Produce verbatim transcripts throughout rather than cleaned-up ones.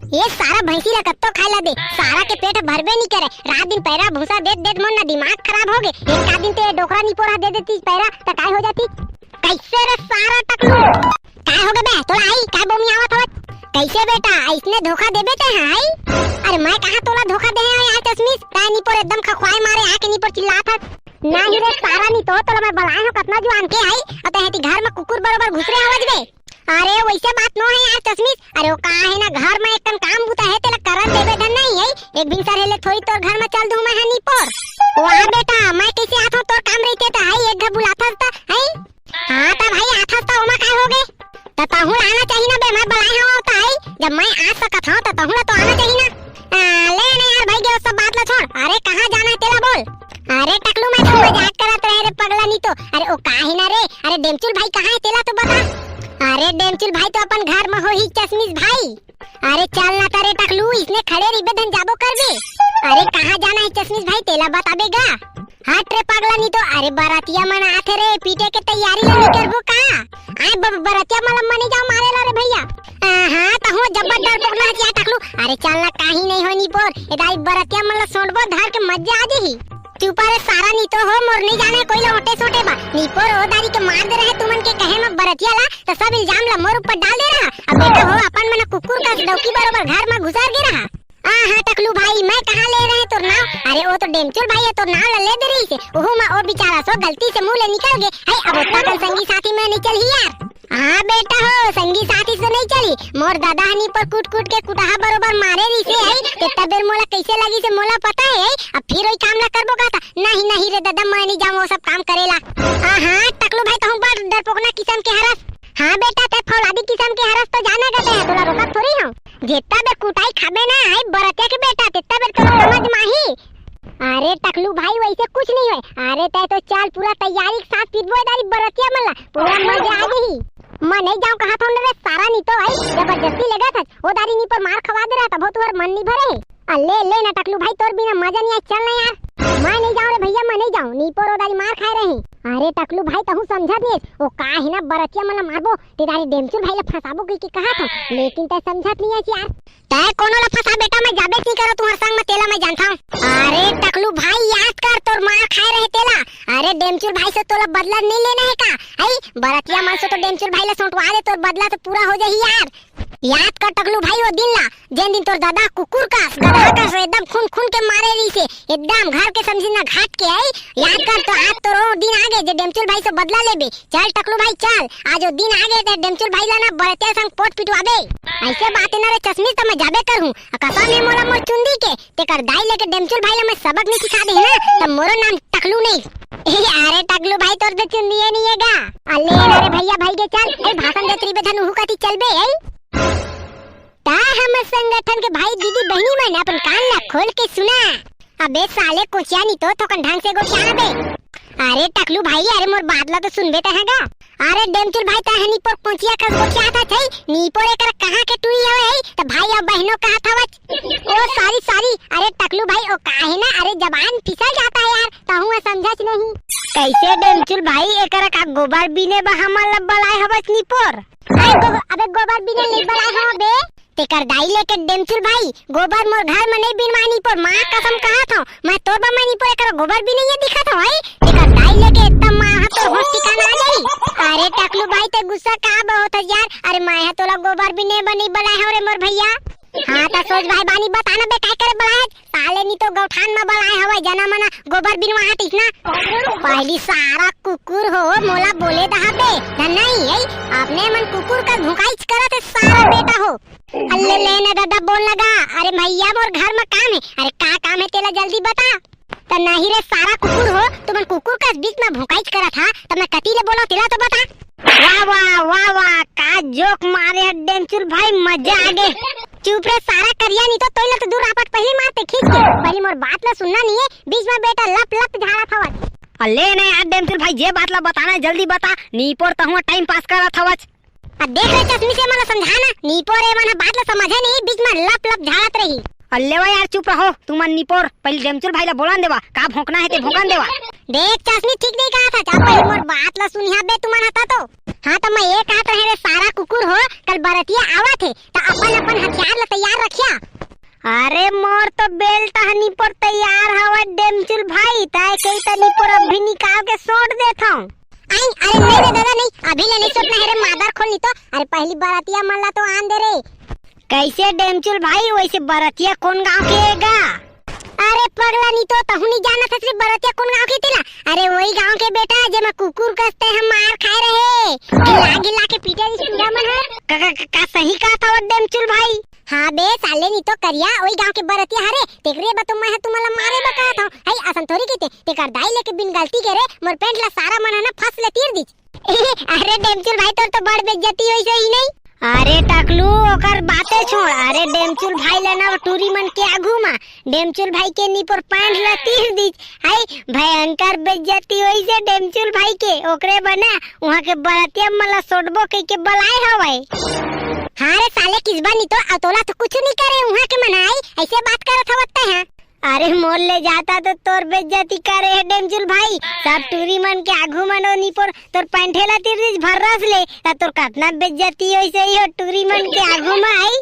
ये सारा भैंसी ला कत्तो खाए ला दे, सारा के पेट भरबे नी करे। रात दिन पैरा भूसा देत देत मोर ना दिमाग खराब हो गे। एक का दिन ते डोकरा निपोर हा दे देती पैरा, त काय हो जाती? कैसे रे सारा टकलू? काय हो गे बे? तोला आई काय बोमी आवत हवत? कैसे बेटा, ऐसने धोखा देबे ते, हाँ, आई? अरे मैं कहाँ तोला धोखा दे हँव यार चश्मिश, काय निपोर एकदम खखवाए मारे आके निपोर चिल्लात हस। नाही रे सारा, नी तो तोला मैं बलाए हँव कतना जुआन के, आई, अउ ते हेती घर में कुकुर बरोबर घुसरे हवस बे। अरे वैसे बात नो है यार चश्मिश, अरे वो का है ना, घर में एक कन काम बुता है, तेला करन देबे धन नहीं है। एक बिन सर हेले थोड़ी तोर घर में चल दूँ मैं हा निपोर। वाह बेटा, मैं कैसे आथों, तोर काम रहिथे त, हाई, एक घर बुलाथस त, हाई। हाँ त भाई आथस त ओमा काय हो गे? त तहूँ ला आना चाहिए ना बे, मैं बलाए हँव त, हाई, जब मैं आ सकत हँव त तहूँ ला तो आना चाहिए ना। आ, ले ना यार भाई, गे वो सब बात ला छोड़, अरे कहाँ जाना है तेला बोल। अरे टकलू, मैं तो मजाक करत रहे रे पगला, नी तो। अरे ओ का है ना रे, अरे डेमचुल भाई कहाँ है तेला तो बता। अरे डेमचुल भाई तो अपन घर में होही चश्मिश भाई। अरे चल ना त रे टकलू, इसने खड़े रहिबे धन जाबो करबे। अरे कहाँ जाना है चश्मिश भाई, तेला बताबे गा। हट रे पगला, नी तो। अरे बरतिया मन आथे रे, पीटे के तैयारी ला नी करबो का? आय ब-, बरतिया मन ला मने जाओ मारे ला रे भैया। हाँ, तहूँ जब्बर डरपोक ना हस यार टकलू। अरे चल ना, काही नहीं हो निपोर। ए दाई बरतिया मन ला सोंटबो धर के मजा आ जही। चुप रे सारा, नी तो हो मोर नहीं जाने कोई ला ओटे सोटे बा। निपोर ओ दारी के मार दे रहे तुमन के कहे में बरतिया ला, त सब इल्जाम ला मोर ऊपर डाल दे रहा। अब बेटा हो अपन मन कुकुर कस डौकी बरोबर घर में घुसर गे रहा। आ हाँ टकलू भाई, मैं कहाँ ले रहे तोर नाव? अरे वो तो डेमचुल भाई है, तोर नाव ला ले दे रही से। ओहू मा ओ बेचारा सो गलती से मुँह ले निकल गे। है अब ओतना कन संगी साथी में नहीं चलही यार। हाँ बेटा हो, संगी साथी से नहीं चली। मोर दादा हनी पर कूट कूट के कुटाहा बरोबर मारे रही से है। तेतना बेर मोला कैसे लगी से मोला पता है, है? अब फिर वही काम ला करबो का था? नहीं नहीं रे दादा, मैं नहीं जाऊँ वो सब काम करेला। हाँ हाँ टकलू भाई, तहूँ बड़ डरपोकना किसम के हरस। हाँ बेटा, ते फौलादी किसम के हरस तो जाने गा ते, तोला रोकत थोड़ी हूँ। जेतना बेर कुटाई खाबे ना, आई बरतिया के बेटा, तेतना बेर तोला समझ माही। अरे टकलू भाई, वैसे कुछ नहीं होय। अरे तै तो चल, पूरा तैयारी के साथ पिटबो दारी बरतिया मन ला, पूरा मजा आ जही। मैं नहीं जाऊँ कहा था रे सारा, नी तो आई जबरदस्ती लेगा था, वो दारी नी पर मार खवा दे रहा, तब तुहर मन नहीं भरे है। अ, ले, ले ना टकलू भाई, तोर बिना मजा नहीं आय, चल ना यार। मैं नहीं जाऊँ रे भैया, मैं नहीं जाऊँ, नी पर ओ दारी मार खाए रही। अरे टकलू भाई, तहूँ समझत नहीं, वो का है ना बरतिया मन ला मारबो, ते दारी डेमचुल भाई ला फंसाबो कही के कहा था, लेकिन तै समझत नहीं है यार। तै कोनो ला फंसा बेटा, मैं जाबे नहीं करो तुम्हारे संग में, तेला मैं जानता हूँ। अरे टकलू भाई, याद कर तोर मार खाए रहे तेला। अरे डेमचुल भाई से तोला बदला नहीं लेना है का? आई बरतिया मन से तो डेमचुल भाई ला सोंटवा दे, तोर बदला तो पूरा हो जाही यार। याद कर टकलू भाई, वो दिन ला, जेन दिन तोर दादा कुकुर कस, गधा कस, एकदम खून खून के मारे रही से, एकदम घर के समझी ना घाट के आई। याद कर तो आज तोर वो दिन आ गे, जे डेमचुल भाई से बदला लेबे। चल टकलू भाई चल, आज वो दिन आ गे, ते डेमचुल भाई ला ना बरतिया संग पोट पिटवाबे। ऐसे बात है ना रे चश्मी, तो मैं जाबे करहूँ। आ कसम है मोला मोर चुंदी के, तेकर दाई लेके डेमचुल भाई ला मैं सबक नहीं सिखा दे ना, तब मोरो नाम टकलू नहीं। अरे टकलू भाई, तोर तो चुंदिये नहीं है गा। अले अरे भैया भाई के चल, ए भाषण देत रही बे धन उहू कती चल बे, ए। ता हमर संगठन के भाई दीदी बहनी मन अपन कान ला खोल के सुना। अबे साले कोचिया नहीं तो थोकन ढंग से गोठिया बे। अरे टकलू भाई, अरे मोर बात ला तो सुनबे तै गा। अरे डेमचुल भाई, तै नी पर कोचिया कस गोठिया था छै, नी पर एकर कहाँ के टुई हवे है, त भाई अब बहनों कहा था वच। ओ सॉरी सॉरी, अरे टकलू भाई, ओ काहे ना, अरे जबान फिसल जाता है यार, तहूँ समझच नहीं। कैसे डेमचुल भाई, एकरा का गोबर बीने बा हमन ला बलाए हवच निपोर? अरे गो-, अबे गोबर बीने नहीं बलाए हव बे। तेकर दाई लेके डेमचुल भाई, गोबर मोर घर में नहीं बिनवा निपोर, माँ कसम कहा था, मैं तोर बा मैं निपोर एकरा गोबर बीने ये दिखा था भाई। तेकर दाई लेके एकदम माँ हा तो होश ठिकाना आ जाई। अरे टकलू भाई ते गुस्सा का बहुत है यार, अरे मैं हा तोला गोबर बीने बर नहीं बलाए हव रे मोर भैया। हाँ त सोच भाई बानी बताना बे काय करे बलाए हच? साले नी तो गौठान में बलाए हवय, जना मना गोबर बिनवा हटिस ना। पहली सारा कुकुर हो, मोला बोले दहा बे, धन नहीं है, अपने मन कुकुर का भुकाईच करत है सारा बेटा हो। अल्ले ले ना दादा बोल लगा, अरे भैया मोर घर में काम है, अरे का काम है तेला जल्दी बता। त नहीं रे सारा कुकुर हो, तुमन कुकुर का बीच में भुकाईच करत हा, त मैं कती ले बोलो तेला तो बता। वाह, वाह, वाह, वाह, का जोक मारे ह डेमचुल भाई, मजा आ गे। चुप रे सारा करिया, नी तो तोइला तो दूर आपट पहली मारते खींच के। पहली मोर बात ला सुनना नहीं है, बीच में बेटा लप लप झाड़त हवत। अले ना यार डेमचुल भाई, जे बात ला बताना है जल्दी बता, नी पर तहुआ टाइम पास करत हवच। आ देख रे चश्मी से मला समझाना, नी पर ए मन ह बात ला समझे नहीं, बीच में लप लप झाड़त रही। अल्ले वा यार चुप रहो, तुमन निपोर, पहले डेमचुल भाई ला बोलन देवा, का भोंकना है ते भोंकन देवा। देख चश्मी ठीक नहीं कहा था, जा पहले मोर बात ला सुनिहा बे तुमन हता तो। हाँ, त मैं ये कहत रहे रे सारा कुकुर हो, कल बरतिया आवत हे, त अपन अपन हथियार ल तैयार रखिया। अरे मोर तो बेल्ट ह निपोर तैयार हवय डेमचुल भाई, तय कही त निपोर अभी निकाल के सोट देथंव। आई, अरे नहीं रे दादा नहीं, अभी ले नहीं सोटना हे रे मादर खोल नहीं तो। अरे पहली बरतिया मन ला तो आन दे रे। कैसे डेमचुल भाई, वैसे बरतिया कौन गांव के हे गा? अरे पगला नहीं तो, तहू नहीं जानत हस रे बरतिया कौन गांव के तेला। अरे वही गांव के बेटा जेमा कुकुर कस तैं ह मार खाए रहे, गिला गिला के पीटे रिस टूरा मन ह। का, का, का, का सही कहत हवस डेमचुल भाई? हाँ बे साले नहीं तो करिया, वही गांव के बरतिया हरे, तेकरे बर तो मैं ह तुमन ला मारे बर कहत हंव। हई असन थोड़ी कहिथे, तेकर दाई लेके बिन गलती के रे मोर पैंट ला सारा मन ह ना फस ले तीर दिस। अरे डेमचुल भाई, तोर तो बड़ बेइज्जती होइस ही नहीं। अरे टकलू, ओकर बाते छोड़। अरे डेमचुल भाई ला ना टूरी मन के आगू मा डेमचुल भाई के निपोर पैंट ला तीर दिस। हाय, भयंकर बेइज्जती होइस हे डेमचुल भाई के। ओकरे बर ना उहाँ के बरतिया मन ला सोटबो कहि के बलाए हवय। हाँ रे साले किसबा नहीं तो, अउ तोला तो कुछ नहीं करे उहाँ के मन ह, ऐसे बात करत हवत तैं ह। अरे मोर ले जाता तो तोर बेइज्जती करे हे डेमचुल भाई, सब टूरी मन के आगू मा ओ निपोर तोर पैंटे ला तीर दिस भर्रस ले, त तोर कतना बेइज्जती होइस ही हो टूरी मन के आगू मा आई।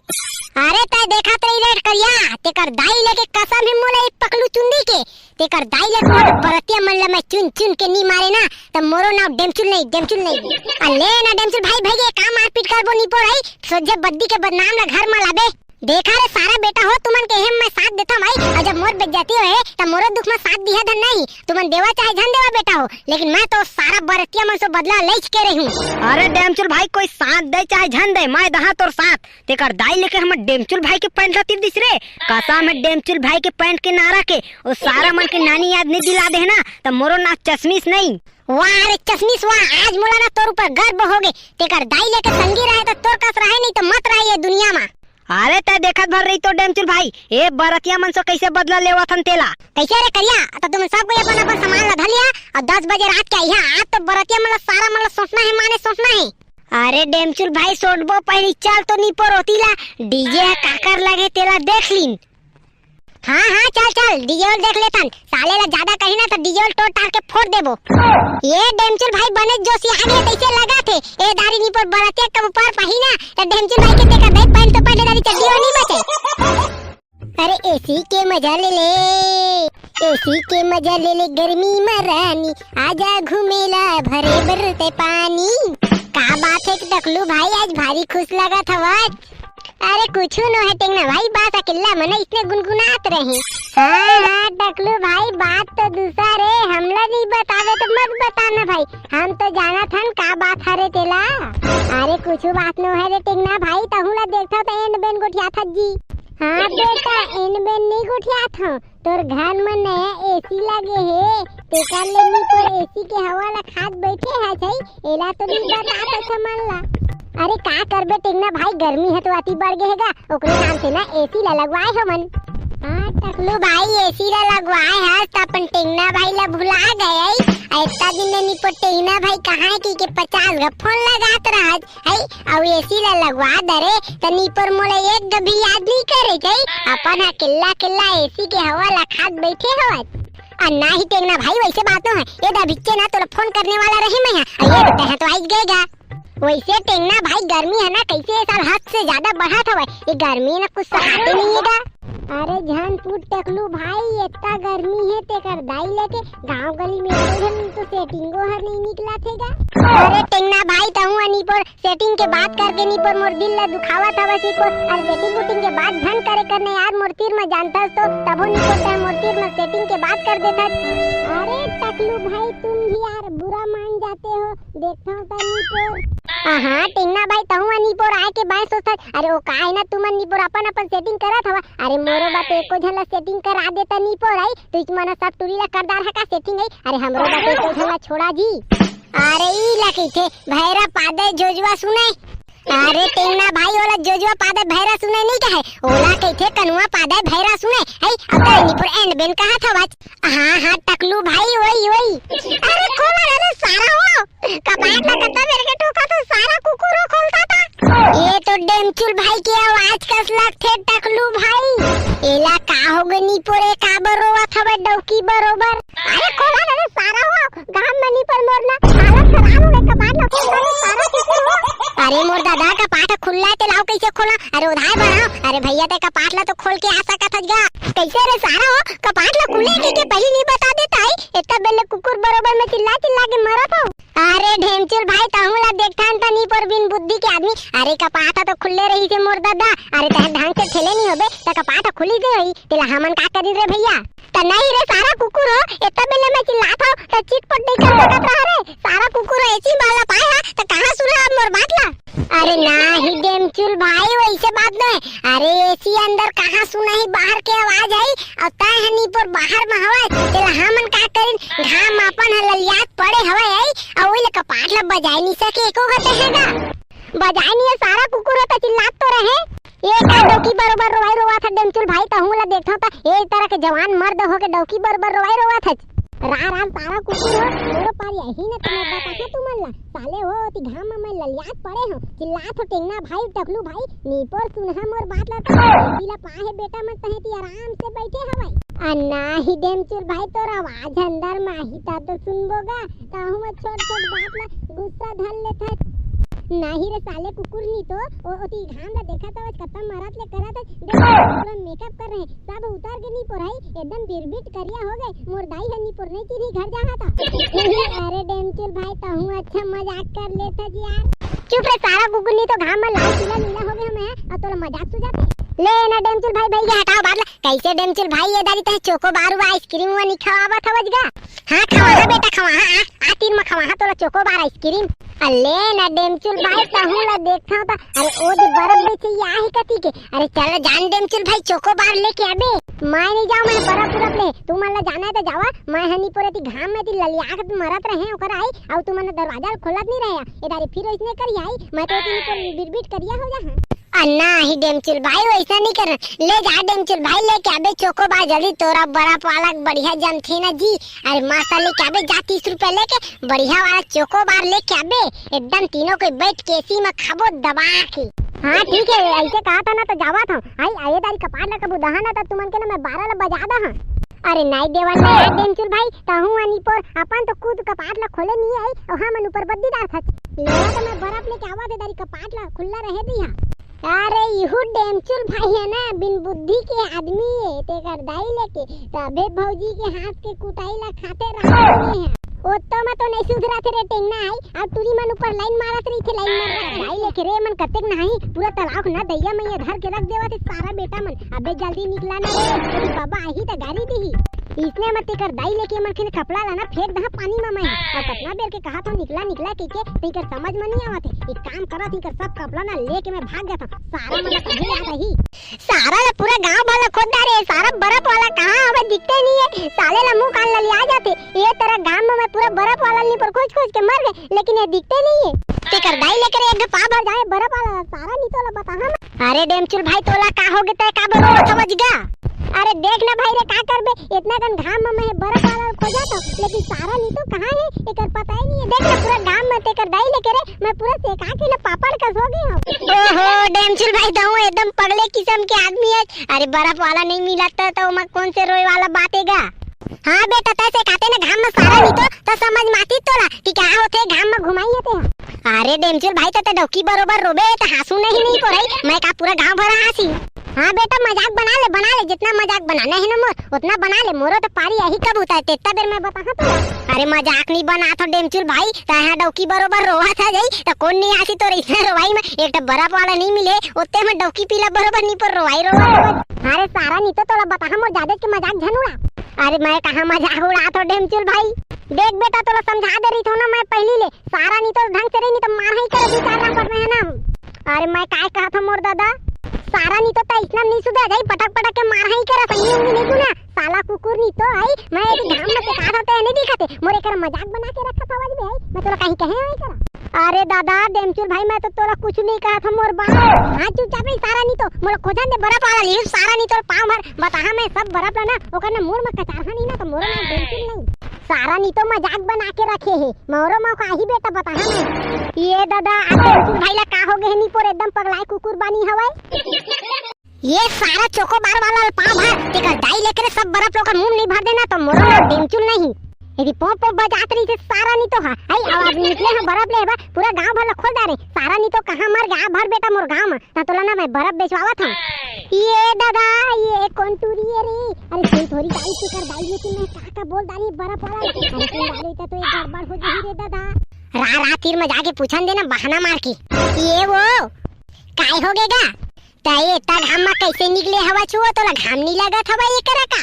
अरे तैं देखत रही रे करिया, तेकर दाई लेके कसम हे मोला एक पकलू चुंदी के, तेकर दाई लेके मोर बरतिया मन ला मैं चुन चुन के नी मारे ना, त मोरो नाव डेमचुल नहीं, डेमचुल नहीं। अ ले ना डेमचुल भाई, भाई के का मारपीट करबो निपोर आई, सोझे बद्दी के बदनाम ला घर मा लाबे। देखा रे सारा बेटा हो, तुमन के एहे म मैं साथ देथंव भाई, अउ जब मोर बेइज्जती होहे त मोरो दुख म साथ दिहा धन नहीं। तुमन देवा चाहे झन देवा बेटा हो, लेकिन मैं तो सारा बरतिया मन से बदला लेच के रहूं। अरे डेमचुल भाई, कोई साथ दे चाहे झन दे, मैं दहा तोर साथ। तेकर दाई लेके हमर डेमचुल भाई के पैंट ला तीर दिस रे। कसम हे डेमचुल भाई के पैंट के नारा के, ओ सारा मन के नानी याद नहीं दिला दे ना, त मोरो नाव चश्मिस नहीं। वाह रे चश्मिस वाह, आज मोला ना तोर ऊपर गर्व होगे। तेकर दाई लेके संगी रहे त तोर कस रहे, नहीं त मत रहे ये दुनिया मा। अरे तैं देखत भर रही तो डेमचुल भाई, ए बरतिया मन से कैसे बदला लेवत हन तेला। कैसे रे करिया, त तुमन सब कोई अपन अपन सामान ला धर लिया अउ दस बजे रात के आइहा। आज तो बरतिया मन ला सारा मन ला सोटना हे, माने सोटना हे। अरे डेमचुल भाई सोटबो पहिली, चल तो निपोर ओती ला, डीजे ह काकर लगे तेला देख लीन। हाँ हाँ चल चल, डीजे ल देख लेथन, साले ला ज्यादा कही ना त डीजे ल तोड़ तार के फोड़ देबो। ये डेमचुल भाई बने जोशिया गे तैसे लगथे। ए दारी निपोर बरतिया कब ऊपर पाही ना, त डेमचुल भाई के तेकर देख पैंट तो पैंट दारी चड्डी हो नहीं बचे। अरे एसी के मजा ले ले, एसी के मजा ले ले गर्मी मा रानी, आजा घूमेला भरे बर तैं पानी। का बात हे टकलू भाई, आज भारी खुश लगत हवस। अरे कुछु नो हे टेंगना भाई, बस अकेल्ला मन इसने गुनगुनात रहे। हाँ हाँ टकलू भाई, बात तो दूसर हे, हमला नहीं बतावे त मत बताना भाई, हम तो जानत हन का बात हरे तेला। अरे कुछु बात नो हे रे टेंगना भाई, तहूँ ला देखथव त एन बेन गोठियाथस जी। हाँ बेटा, एन बेन नहीं गोठियाथंव, तोर घर म नया एसी लगे हे, तेकर ले निपोर एसी के हवा ला खात बैठे हस, एला तो नहीं बतात हस हमन ला। अरे का करबे टेंगना भाई, गर्मी ह तो अति बढ़ गे हे गा, ओकरे नाम से ना एसी ला लगवाए हमन। हाँ टकलू भाई, एसी ला लगवाए हस त अपन टेंगना भाई ला भुला गे। अउ इतना दिन ले निपोर टेंगना भाई कहाँ हे कहि के पचास गा फोन लगात रहस। हई, अउ एसी ला लगवा दरे, त निपोर मोला एक गा भी याद नहीं करे, कही, अपन ह किल्ला किल्ला एसी के हवा ला खात बैठे हवस। अ ना ही टेंगना भाई, वैसे बात नो हे, ये दबिच्चे ना तोला फोन करने वाला रही मैं ह, अउ ये तैं ह तो आइच गे गा। वैसे टेंगना भाई, गर्मी ह ना कैसे ये साल हद से ज्यादा बढ़त हवय, ये गर्मी ना कुछ सहाते नहीं हे गा। अरे झन पूछ टकलू भाई, इतना गर्मी हे तेकर दाई लेके गांव गली में कोई हम तो सेटिंगो हर नहीं निकलत हे गा। अरे टेंगना भाई, तहूँ ह निपोर सेटिंग के बात करके निपोर मोर दिल ला दुखावत हवस निपोर। अरे सेटिंग उटिंग के बात झन करे करने यार, मोर तीर म जानथस तो तभो निपोर तैं मोर तीर म सेटिंग के बात कर देथस। अरे टकलू भाई, तुम भी यार बुरा मान जाते हो, देखता हूँ तो निपोर। हाँ टेंगना भाई, तहूँ ह निपोर आए के बाय सोचथस। अरे ओ का हे ना, तुमन निपोर अपन अपन सेटिंग करत हवा। अरे मोरो बर तो एको झन ला सेटिंग करा देता निपोर आई, तुमन सब टूरी ला कर डारहा का सेटिंग आई। अरे हमरो बर तो एको झन ला छोड़ा जी। अरे ई ला कहिथे भैरा पादे जोजवा सुने। अरे टेंगना भाई, ओला जोजवा पादे भैरा सुने नहीं कहे, ओला कहिथे कनुआ पादे भैरा सुने। हई, अब तो निपोर एन बेन कहत हवस। हाँ हाँ टकलू भाई, वही वही। अरे खोल रे सारा हो, कपाट ला कत्ता बेर के ठोकथस सारा कुकुर हो, खोलता था। ये तो डेमचुल भाई के आवाज कस लगथे टकलू भाई। एला का होगे निपोर, का बरोबर रोवत हवय डौकी बरोबर। अरे खोला ना रे सारा हो, घाम म नी पर मोर ना हालत खराब हो गे, कपाट ला खोल रे सारा कुकुर हो। अरे मोर दादा, कपाट खुल्ला हे, तेला अउ कइसे खोला? अरे उधाय बढ़ाओ। अरे भइया, ते कपाट ला तो खोल के आ सकत हस गा। कइसे रे सारा हो, कपाट ला खुले के, के पहिली नी बता देता है, एतना बेर ले कुकुर बरोबर में चिल्ला चिल्ला के मरत हो। अरे ढेमचुल भाई, तहूं ला देखथन त नी पर बिन बुद्धि के आदमी। अरे कपाट तो खुल्ले रहिसे मोर ददा। अरे तहन ढंग से ठेले नी होबे त कपाट खुली दे होई, तेला हमन का करी रे भइया? त नहीं रे सारा कुकुर हो, एतना बेले मैं चिल्लात हव त चिटपट नहीं कर सकत रहा रे। सारा कुकुर हो, एसी वाला पाए हा त कहां सुना अब मोर बात ला? अरे नाही डेमचुल भाई, वइसे बात नहीं। अरे एसी अंदर कहां सुना ही, बाहर के आवाज आई। अउ तय ह नी पर बाहर में हवय, तेला हमन का करिन? घाम म अपन ह ललियात पड़े हवय आई, अउ ओइला कपाट ला बजाय नी सके एको घते हे गा। बजाय नी हे सारा कुकुर, त चिल्लात तो रहे। ए का डौकी बरोबर रोवाई रोवात ह डेमचुल भाई, तहूं ला देखथव त ए तरह के जवान मर्द होके डौकी बरोबर रोवाई रोवात हच। राम राम सारा कुकुर हो, तोरो पारी अही न त मैं बताहूं तुमन ला। साले हो, ओती घाम म मैं ललियात पड़े हंव, चिल्लात हंव, टेंगना भाई, टकलू भाई, नीपोर सुनहा मोर बात ला तो। एसी ला पाहे बेटा मन तहें ती आराम से बइठे हवय। अ नाही डेमचुल भाई, तोर आवाज अंदर म आही ता तो सुनबो गा, ताहू म छोट छोट बात ला गुस्सा धर लेथस। नाही रे साले कुकुर नी तो, ओ, ओती घाम ला देखत हवस, कतका मरत ले करत हस, देख पूरा मेकअप कर रहे, सब उतर के नीपोर हई, एकदम बिरबिट करिया हो गे। मोर दाई ह नीपोर नहीं चिन्ही घर जाहा ता। अरे डेमचुल भाई, तहूं अच्छा मजाक कर लेथस यार। चुप रे सारा कुकुर, नी तो घाम म लाल पीला नीला हो गे हंव मैं, अउ तोला मजाक सूझाथे। ले ना डेमचुल भाई, भइया हटाओ बात ला। कइसे डेमचुल भाई, ए दारी तहें चोकोबार व आइसक्रीम व नी खवावत हवस गा? हां खवाहा बेटा, खवाहा, आ, आ तीर म खवाहा तोला चोकोबार आइसक्रीम। अले ना डेमचुल भाई, तहूं ला देखथव त, अरे ओ दे बर्फ बेचे आही कती के, अरे चल जान डेमचुल भाई, चोकोबार लेके आबे। मैं नहीं जांव, मैं बर्फ उरफ ले, तुमन ला जाना हे त जावा, मैं ह नीपोर एती घाम म एती ललिया के मरत रहे ओकर आई, अउ तुमन दरवाजा ल खोलत नहीं रहे, ए दारी फिर ओइसने करिया आई, मैं तो एती नीपोर बिरबिट करिया हो जाहां। अ नाही डेमचुल भाई, वइसा नहीं कर, ले जा डेमचुल भाई, लेके आबे चोकोबार जल्दी, तोर बर्फ वाला बढ़िया जमथे ना जी। अरे मस्त लेके आबे जा, तीस रुपया लेके बढ़िया वाला चोकोबार लेके आबे, एकदम तीनों कोई बइठ के एसी म खाबो दबा के। हां ठीक हे, अइसे कहत हस ना त जावत हंव। आई, ए दारी कपाट ला कभू दहा ना त तुमन के ना मैं बारा ला बजा दहां। अरे नाही देवन ना यार डेमचुल भाई, तहूं ह नीपोर, अपन तो खुद कपाट ला खोले नहीं आई, अउ हमन ऊपर बद्दी डारथच। ले त मैं बर्फ लेके आवत हंव, ए दारी कपाट ला खुल्ला रहे दिहा। अरे इहू डेमचुल भाई हे ना, बिन बुद्धि के आदमी हे, तेकर दाई लेके तभे भौजी के हाथ के कुटाई ला खाते रहा हे। ओतो म तो नहीं सुधरत हे रे टेंगना आई, अउ टूरी मन ऊपर लाइन मारत रहिथे, लाइन मारत। दाई लेके रे मन कतेक नहाही, पूरा तलाव ना दइया मइया धर के रख देवत हे सारा बेटा मन। अबे जल्दी निकला ना रे, तेरी बाबा आही त गारी दिही। इसने म तेकर दाई लेके मन के कपड़ा ला ना फेंक दहां पानी म मैं। अउ कतना बेर के कहत हंव निकला निकला कहिके, तेकर समझ म नहीं आवत हे। एक काम करत हंव, तेकर सब कपड़ा ना लेके मैं भाग जात हंव। सारा मन ला कहीं याद आही। सारा ला पूरा गांव भर ला खोज डारे, सारा बर्फ वाला कहां हवय, दिखते नहीं हे। साले ला मुंह कान ललिया जाथे। ए तरह घाम म मैं पूरा बर्फ वाला नीपोर खोज खोज के मर गे, लेकिन ए दिखते नहीं हे। तेकर दाई लेके रे एक पाव भर जाए बर्फ वाला, सारा नीतो ला बताहूं मैं। अरे डेमचुल भाई, तोला का हो गे, तैं काबर रोवत हवस गा? अरे देख ना भाई रे, का करबे, एतना कन घाम म मैं बर्फ वाला खोजत हंव, लेकिन सारा नीतो कहां हे, एकर पता ही नहीं हे। देख ना पूरा घाम म तेकर दाई लेके रे मैं पूरा सेका के ना पापड़ कस हो गे हंव। ओहो डेमचुल भाई, तहूं एकदम पगले किसम के आदमी हे। अरे बर्फ वाला नहीं मिलत त, त ओमा कौन से रोए वाला बात हे गा? हां बेटा, तैं सेकाते ना घाम म सारा नीतो, त समझ म आतिस तोला कि का होथे घाम म घुमाई हे तेहा। अरे डेमचुल भाई, त, त डौकी बरोबर रोबे, त हांसू नहीं, नहीं पोरई, मैं का पूरा गांव भर हांसी। हां बेटा, मजाक बना ले, बना ले, जितना मजाक बनाना हे ना मोर, उतना बना ले, मोरो त पारी आही कब उतार, तेतना बेर मैं बताहूं तोला। अरे मजाक नहीं बनात हंव डेमचुल भाई, तैं हा डौकी बरोबर रोवत हस जाई, त कौन नहीं आसी तोर अइसने रोवाई म, एक ठो बर्फ वाला नहीं मिले, ओते म डौकी पीला बरोबर नीपोर रोवाई रोवत हवस। अरे सारा नीतो, तोला बताहूं, मोर जादा के मजाक झन उड़ा। अरे मैं कहां मजाक उड़ात हंव डेमचुल भाई, देख बेटा तोला समझा दे रहिथंव ना मैं पहिली ले, सारा नीतो ढंग से रही नहीं त मारहां ही करत दू चार राम पर में हे ना। अरे मैं काय कहत हंव मोर ददा, सारा नीतो त अइसना नहीं सुधर जाई, पटक पटक के मारहां ही करत, संगी उंगी नहीं गुना, साला कुकुर नीतो आई, मैं एती घाम म सेकात हंव त नहीं दिखत हे, मोर एकर मजाक बना के रखत हवस बे आई, मैं तोला कहीं कहे हंव एकर। अरे दादा डेमचुल भाई, मैं तो तोला कुछ नहीं कहत हंव मोर बात। हां चुपचाप रही सारा नीतो, मोला खोजन दे बर्फ वाला लिहू सारा नीतो पांव भर बताहूं मैं सब बर्फ ला ना, ओकर ना मुड़ म कचारहा नहीं ना त मोरो नाम डेमचुल नहीं। सारा नीतो मजाक बना के रखे हे, मोरो म काही बेटा बताहूं मैं। ए दादा, आज डेमचुल भाई ला का हो गे हे नीपोर एकदम पगलाए कुकुर बानी हवय। ये सारा चोकोबार वाला पाव भर, तेकर दाई लेके रे सब बर्फ ल ओकर मुंह म नइ भर देना, त मोरो ना डेमचुल नहीं। यदि पों पों बजात रहिसे सारा नी तो हा, आई आवाज निकले हा बर्फ ले बा, पूरा गांव भर ल खोज डारे, सारा नी तो कहां मर गे, आ भर बेटा मोर गांव म, त तोला ना मैं बर्फ बेचवावत हंव। ये दादा, ये कोन टूरी ए रे? अरे सही थोरी दाई, तेकर दाई लेकिन मैं का का बोल डारी बर्फ वाला, अरे सुन डारी त तो एक गड़बड़ हो जही रे दादा। रा, रा तीर म जाके पूछन देना बहाना मार के। ये वो, काय हो गे गा? त ए, त घाम म कइसे निकले हवच ओ? तोला घाम नी लगत हवय एकरा का?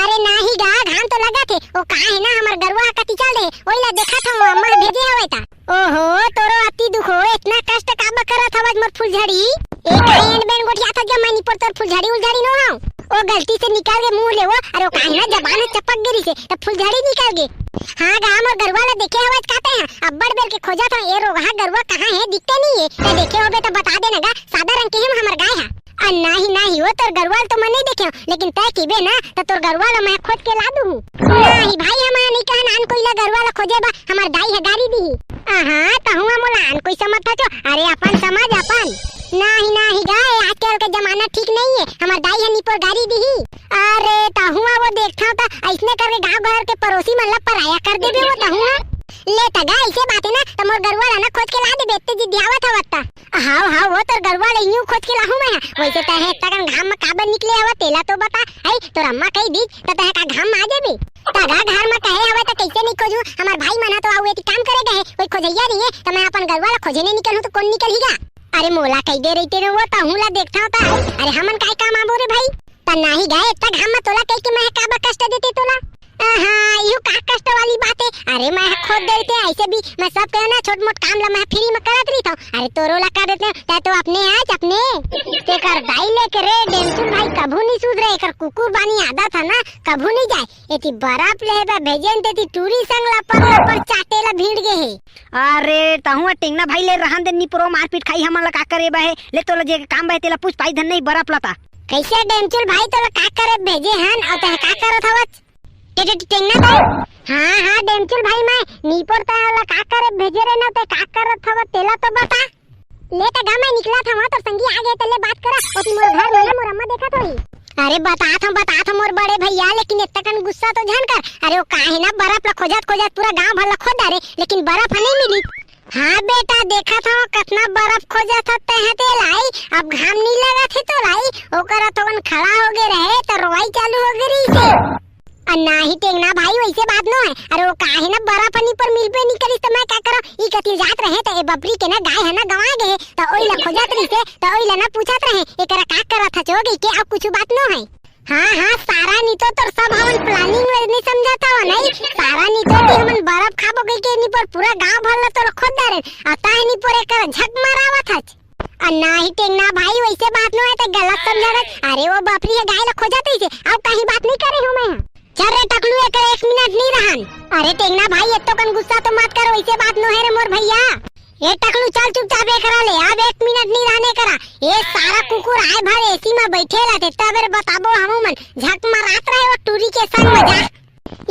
अरे नाही गा, घाम तो लगत हे। ओ का हे ना, हमर गरुवा ह कति चल दे, ओइला देखत हंव, अम्मा ह भेजे हवय त। ओहो, तोरो अति दुख हो, इतना कष्ट काबर करत हवच मोर फुलझड़ी? ए, का एंड बेंड गोठियाथस गा, मैं निपोर तोर फुलझड़ी उलझड़ी नो हंव। ओ गलती से निकल गे मुंह ले ओ, अरे ओ का हे ना, जबान ह चपक गे रिहिसे, त फुलझड़ी निकल गे। हां गा, मोर गरुवा ला देखे हवच का तैं ह? अब्बड़ बेर के खोजत हंव, ए रोगहा गरुवा कहां हे, दिखते नइ हे। तैं देखे होबे त बता देना गा, सादा रंग के हे हमर गाय ह। अ, नाही, नाही, ओ तोर गरुवा ल तो मैं नइ देखे हंव, लेकिन तैं कहिबे ना, त तोर गरुवा ल मैं खोज के ला दूहूं। नाही भाई, हमन नइ कहन आन कोई ला गरुवा ल खोजे बर, हमर दाई ह गारी दिही। आहा, तहूं ह मोला आन कोई समझथच ओ, अरे अपन समझ अपन। नाही, नाही गा, ए आजकल के जमाना ठीक नइ हे, हमर दाई ह निपोर गारी दिही। अरे, तहूं ह वो देखथंव त अइसने करके गांव घर के परोसी मन ला पराया कर देबे वो तहूं ह। ले त गा, अइसे बात हे ना, त मोर गरुवा ला ना खोज के ला देबे, एत्ते जिद्दियावत हवत त। हाव, हाव, वो तोर गरुवा ला यूं खोज के लाहूं मैं ह। वइसे तैं ह एतका कन घाम म काबर निकले हवस, तेला तो बता। हई, तोर अम्मा कहि दिस, त तैं ह का घाम म आ जाबे? त गा घर म कहे हवय त कइसे नइ खोजहूं? हमर भाई मन ह तो अउ एती काम करे गए हे, कोई खोजइया नइ हे, त मैं अपन गरुवा ला खोजे नइ निकलहूं त कोन निकलही गा? अरे मोला कहि दे रहिते न वो, तहूं ला देखथंव त। अरे हमन काय काम आबो रे भाई? त नाही गा, एतका घाम म तोला कहि के मैं ह काबर कष्ट देतेंव तोला? आहा, इहू का कष्ट वाली बात हे? अरे मैं ह खोज दे रहितेंव, अइसे भी मैं सब कहे ना, छोट मोट काम ला मैं ह free म करत रहिथंव। अरे तोरो ला कर देतेंव, तैं तो अपने आज अपने। तेकर दाई लेके रे डेमचुल भाई कभू नइ सुधरे, एकर कुकुर बानी आदत हे ना, कभू नइ जाय। एती बरफ लेहे बर भेजेन, तेती टूरी संग लपर लपर चाटे ला भिड़ गे हे। अरे तहूं ह टेंगना भाई ले रहन दे, निपोर मारपीट खाही, हमन ला का करे बर हे? ले तोला जे काम बर हे तेला पूछ, पाही धन नहीं बरफ ला त। कइसे डेमचुल भाई, तोला का करे भेजे हन अउ तैं ह का करत हवच? टे, टे, टेंगना भाई। हां, हां, डेमचुल भाई, मैं निपोर तैं ओला का करे भेजे रहेन, तैं का करत हवच तेला तो बता। ले त गा, मैं निकलत हंव, तोर संगी आ गे त ले बात करा। ओती मोर घर म ना मोर अम्मा देखत होही। अरे बतात हंव, बतात हंव मोर बड़े भइया, लेकिन एतका कन गुस्सा तो झन कर। अरे ओ का हे ना, बरफ ला खोजत खोजत पूरा गांव भर ला खोज डारे, लेकिन बरफ ह नइ मिली। हां बेटा, देखत हंव कतना बरफ खोजत हस तैं ह तेला, अब घाम नइ लगत हे तोला, ओकर ह तो मन खड़ा हो गे रहे त रोवई चालू हो गे रिहिसे। अ नाही टेंगना भाई, वइसे बात नो हे। अरे ओ का हे ना, बरफ ह निपोर मिलबे नइ करिस त मैं का करंव? ई कति जात रहें त ए बपरी के ना गाय ह ना गंवा गे हे, त ओइला खोजत रहिसे, त ओइला ना पूछत रहें, एकरा का करत हच ओ कहिके, अउ कुछु बात नो हे। हां, हां, सारा नी तो तोर सब हमन planning नइ समझत हवन, नहीं? सारा नी तो कि हमन बरफ खाबो कहिके निपोर पूरा गांव भर ला तोर खोज डारेन, अ तैं निपोर एकर झक मरावत हच। अ नाही टेंगना भाई, वइसे बात नो हे, तैं गलत समझत हच। अरे ओ बपरी ह गाय ला खोजत रहिसे, अउ कहीं बात नइ करे हंव मैं ह। चल रे टकलू, एकर एक मिनट नइ रहन। अरे टेंगना भाई, एतका कन गुस्सा तो मत कर, वइसे बात नो हे रे मोर भइया। ए टकलू, चल चुपचाप एकरा ले, अब एक मिनट नइ रहन एकरा। ए सारा कुकुर आय भर AC म बइठे रहिथे, तब रे बताबो हमू मन, झक मरात रहे ओ टूरी के संग म जा।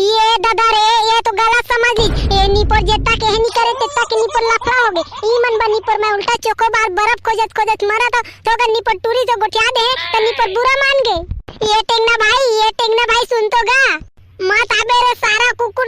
ये ददा रे, ये तो गलत समझ लिस। ए निपोर जेत्ता के हे नइ करे, तेत्ता के निपोर लफड़ा हो गे। ई मन बर निपोर मैं उल्टा चोकोबार बरफ खोजत खोजत मरत हंव, त ओकर निपोर टूरी तो गोठिया दे हे, त निपोर बुरा मान गे। ये टेंगना भाई, ये टेंगना भाई, सुन तो गा। मत आबे रे सारा कुकुर,